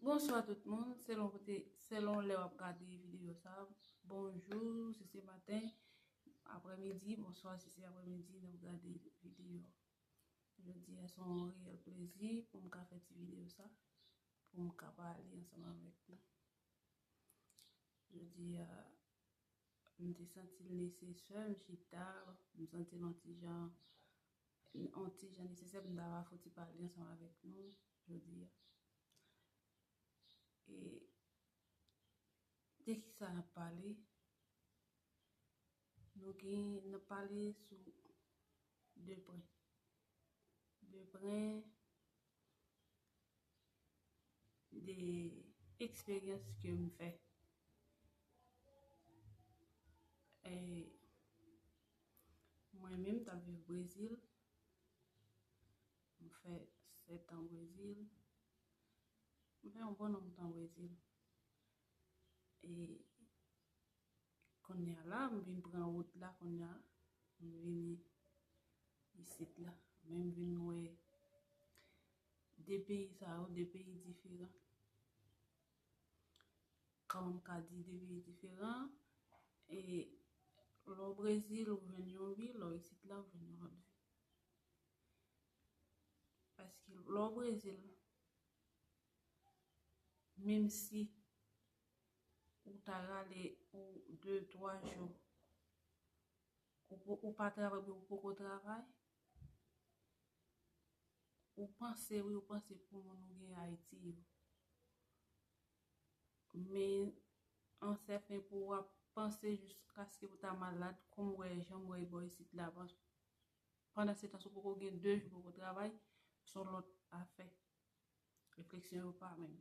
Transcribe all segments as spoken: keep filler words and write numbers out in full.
Bonswa tout moun, selon kote, selon lè w ap gade videyo sa. Bonjou, si se maten, aprèmidi, bonswa, si se aprèmidi, n ap gade videyo. Jodi a, se yon reyèl plezi pou m ka fè ti videyo sa, pou m ka pale ansanm avèk nou. Jodi a, m te santi l nesesè, m chita, m santi l yon ti jan, yon ti jan nesesè pou m ta va fouti pale ansanm avèk nou jodi a. E de ki sa n ap pale? Nou gen, n ap pale sou de pwen. De pwen de eksperyans ke m fè. E mwen menm, m t ap viv Brezil. M fè sèt an Brezil. M fè yon bon nonb tan Brezil. E kounye a la, m vin pran wout la, kounye a, m vini isit la. Men m vin wè de peyi sa yo, de peyi diferan. Kòman m ka di de peyi diferan? E lè w Brezil, ou jwenn yon vi, lè w isit la, ou jwenn yon lòt vi. Paske lè w Brezil, menm si ou ta rale pou de, twa jou, ou, po- ou pa travay, oubyen ou poko travay, ou panse, wi, ou panse pou moun ou gen Ayiti yo. Men an sèten pou w ap panse jiskaske ou ta malad, kòm w wè, jan m wè bò isit la, pandan se tan, si w poko gen de jou poko travay, se yon lòt afè. Refleksyon yo pa menm.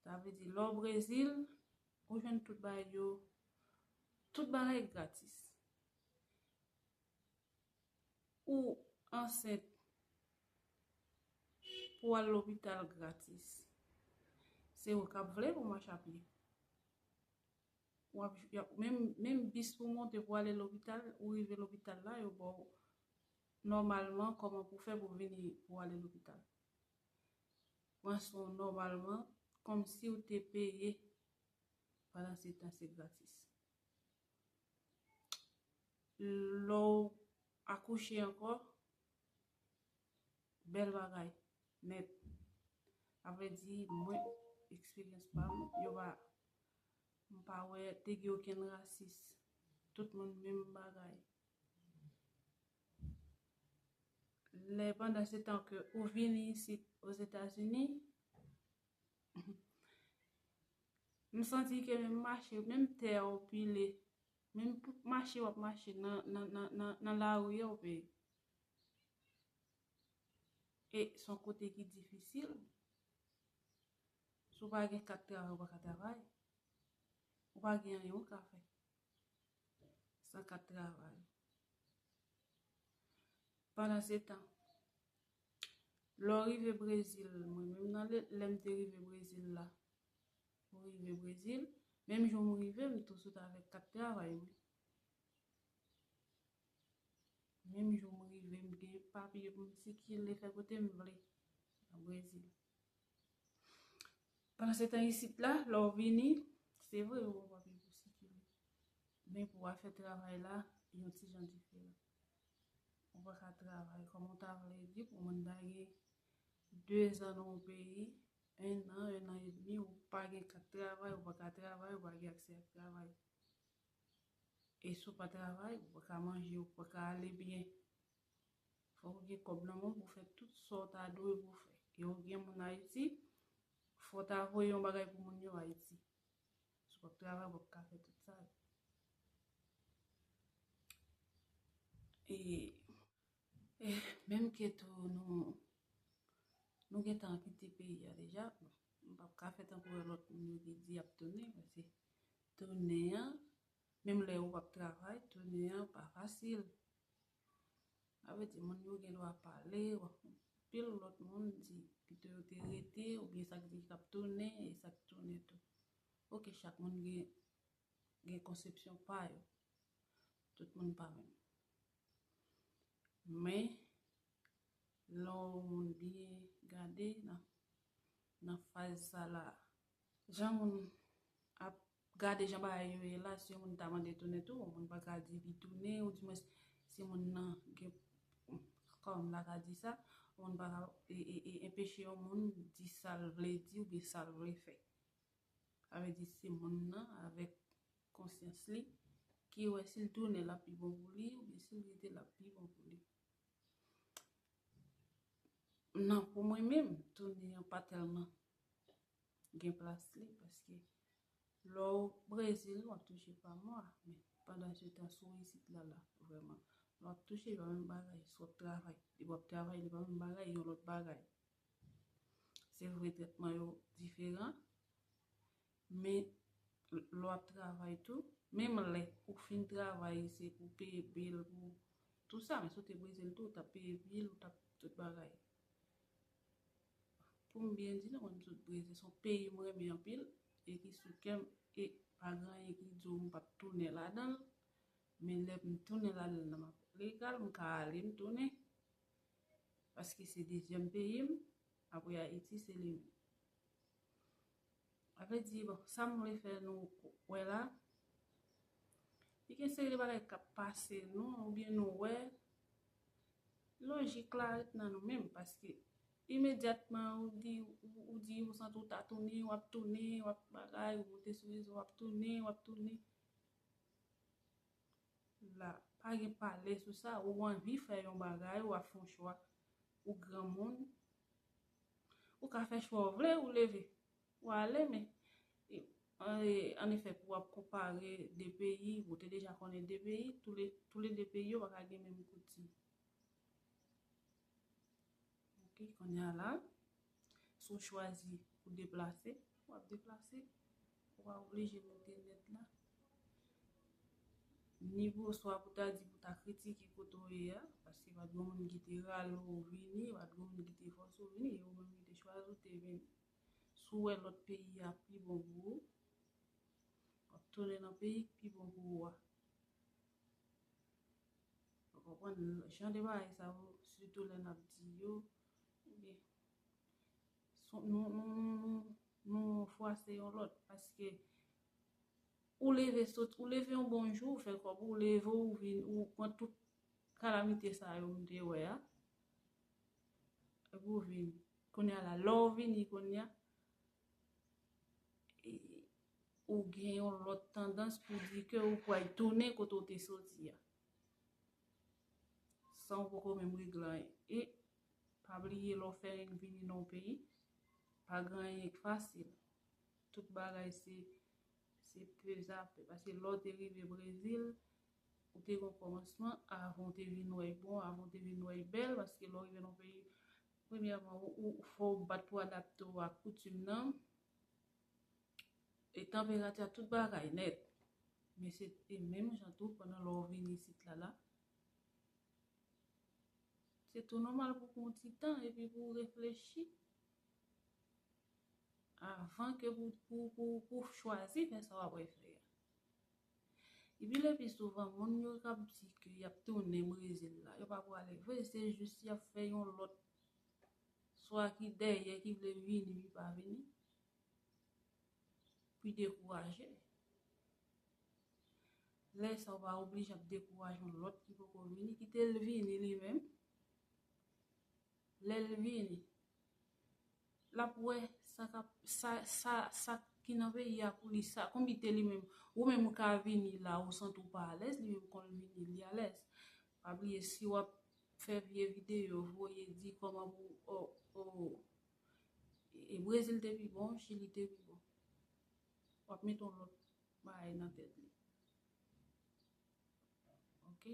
Sa vle di, lè w Brezil, ou jwenn tout bagay yo, tout bagay gratis. Ou ansent, pou w al lopital gratis. Se ou k ap vle pou w mache a pye. W ap, y ap, menm, menm bis pou w monte pou w ale lopital, ou rive lopital la, yo ba w nòmalman kòman pou w fè pou w vini pou w ale lopital. Pran swen w nòmalman, kòmsi w te peye, pandan se tan se gratis. Lè w akouche ankò, bèl bagay, nèt. Sa vle di, mwen, eksperyans pa m, yo pa, m pa wè te gen okenn rasis. Tout moun menm bagay. Lè pandan se tan ke ou vini isit Ozetazini, m santi ke menm mache, menm tè ou pile, menm pou mache w ap mache nan, nan, nan, nan, nan lari a ou peye. E se yon kote ki difisil. Si w pa gen kat travay, ou pa ka travay. Ou pa gen anyen ou ka fè san kat travay. Pandan se tan, lè w rive Brezil, mwen menm nan lè, lè m te rive Brezil la, m rive Brezil, menm jou m rive, m tou sot avèk kat travay mwen. Menm jou m rive, m gen papye pou m sikile, fè kote m vle nan Brezil. Pandan se tan isit la, lè w vini, se vre, ou gen papye pou w sikile. Men pou w al fè travay la, yon ti jan diferan. Ou pa ka travay kòm ou ta vle di, pou moun ta gen de zan nan yon peyi, en an, en an edmi, ou pa gen kat travay, ou pa ka travay, ou pa gen aksè ak travay. E si w pa travay, ou pa ka manje, ou pa ka ale byen. Fòk ou gen kòb nan men w pou w fè tout sa w ta dwe pou w fè. E ou gen moun Ayiti, fò w ta voye yon bagay pou moun yo Ayiti. Si w p ap travay, ou p ap ka fè tout sa yo. E, e menm ke tou nou, nou gentan kite peyi a deja, bon, m p ap ka fè tankou lòt moun yo ki di y ap tounen, paske tounen an, menm lè ou p ap travay, tounen an pa fasil. Sa vle di, moun yo gen dwa pale, w ap, anpil lòt moun di pito yo te rete, oubyen sa k di k ap tounen, e sa k tounen tou. Oke, chak moun gen, gen konsepsyon pa yo. Tout moun pa menm. Men, lè w moun byen gade nan, nan faz sa la. Jan moun ap gade jan bagay yo ye la, si yon moun ta mande tounen tou, yon moun pa ka di li tounen, oudimwens si moun nan gen, kòm m ta ka di sa, yon moun pa ka e, e, e, enpeche yon moun di sa l vle di oubyen sa l vle fè. Sa vle di se moun nan avèk konsyans li ki wè si l tounen l ap pi bon pou li oubyen si l rete l ap pi bon pou li. Non, pou mwen menm, tounen an pa tèlman gen plas li, paske lè w Brezil, w ap touche pa mwa, men pandan se tan, si w isit la, la, vrèman, lè w ap touche, se pa menm bagay, si w ap travay, depi w ap travay, li pa menm bagay, yon lòt bagay. Se vre, trètman yo diferan, men lè w ap travay tou, menm lè ou fin travay, se pou peye bil, pou tou sa, men si w te Brezil tou, ou t ap peye bil, ou t ap tout bagay. Pou m byen di nou, mwen, m sot Brezil, se yon peyi m renmen anpil, e ki sou kè m, e pa gen anyen ki di w m p ap tounen ladan l, men lè m tounen ladan l nan m ap legal, m ka ale, m tounen, paske se dezyèm peyi m, apre Ayiti, se li menm. Sa vle di, bon, sa m vle fè nou wè la, li gen seri de bagay k ap pase nou, oubyen nou wè, lojik la ret nan nou menm, paske imedyatman ou di, ou, ou di, ou santi w ta tounen, w ap tounen, w ap bagay, ou monte sou rezo, w ap tounen, w ap tounen. La, pa gen pale sou sa, ou anvi fè yon bagay, w ap fè yon chwa, ou granmoun, ou ka fè chwa w vle, ou leve, ou ale, men, e, an, e, annefè, pou w ap konpare de peyi, ou te deja konnen de peyi, tou le, tou le de peyi yo pa ka gen menm koutim. Ok, kounye a la, si w chwazi pou deplase, w ap deplase. Ou pa oblije moute nèt la. Ni pou swa pou ta di pou ta kritike kote w ye a, paske pa t gen moun ki te rale w vini, pa t gen moun ki te fòse w vini, e ou menm ki te chwazi w te vini. Si w wè lòt peyi a pi bon pou ou, w ap tounen nan peyi ki pi bon pou ou a. Ou konprann? Jan de bagay sa yo, sitou lè n ap di yo, ebyen, nou, nou, nou, nou, nou fwase yon lòt, paske ou leve sot, ou leve yon bon jou, ou fè kòb ou, ou leve, ou vin, ou pran tout kalamite sa yo m te wè a, epi ou vin. Kounye a la, lè w vini kounye a, e, ou gen yon lòt tandans pou di ke ou pral tounen kote w te soti a. San w poko menm regle anyen. E pa bliye, lè w fè yon vini nan yon peyi, pa gen anyen k fasil. Tout bagay se, se pezapè. Paske lè w te rive Brezil, ou te gen yon kòmansman, avan w te vin wè l bon, avan w te vin wè l bèl, paske lè w rive nan yon peyi, premyèman, ou, ou fò w bat pou adapte w ak koutim nan, e tanperati a, tout bagay nèt. Men se, e menm jan tou, pandan lè w vin isit la, la, se tou nòmal pou w pran yon ti tan epi pou w reflechi avan ke pou, pou, pou, pou w chwazi fè sa w apral fè a. Epi lepi souvan, moun yo k ap di ke y ap tounen Brezil la, yo pa prale vre, se jis y ap fè yon lòt, swa ki dèyè, ki vle vini, li pa vini, pou dekouraje. Lè sa, w pa oblije ap dekouraje yon lòt ki poko vini, kite l vini li menm. Lè l vini, l ap wè sa k ap, sa, sa, sa ki nan peyi a pou li, sa, konbite li menm. Ou menm ou ka vini la, ou santi w pa alèz, li menm konn vini, li alèz. Pa bliye, si w ap fè vye videyo, voye di kòman pou, o, o, e Brezil te pi bon, Chili te pi bon. W ap mete yon lòt bagay nan tèt li. Ok?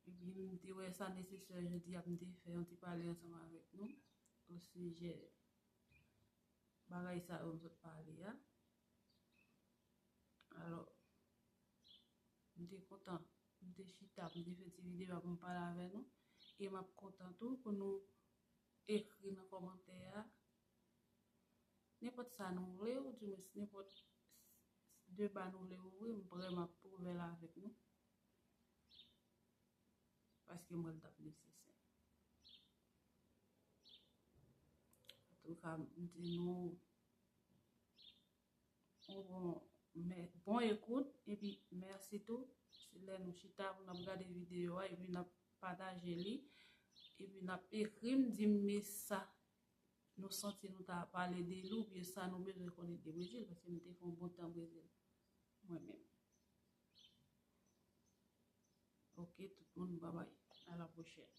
Epi m te wè sa nesesè jodi a pou m te fè yon ti pale ansanm avèk nou osijè bagay sa yo m sot pale a. Alò, m te kontan, m te chita, m te fè ti videyo a pou m pale avè nou. E m ap kontan tou pou nou ekri nan kòmantè a nenpòt sa nou vle, oudimwens nenpòt deba nou vle ouvri, m prè, m ap ouvè l avèk nou. Paske m wè l t ap nesesè. Antouka, m di nou yon bon, bon ekout, epi mèsi tou. Se lè nou chita pou n ap gade videyo a, epi n ap pataje li, epi n ap ekri m, di m, men sa nou santi nou ta pale de li, oubyen sa nou bezwen konnen de Brezil, paske m te fè yon bon tan Brezil, mwen menm. Ok, tout moun, babay. A la pwochèn.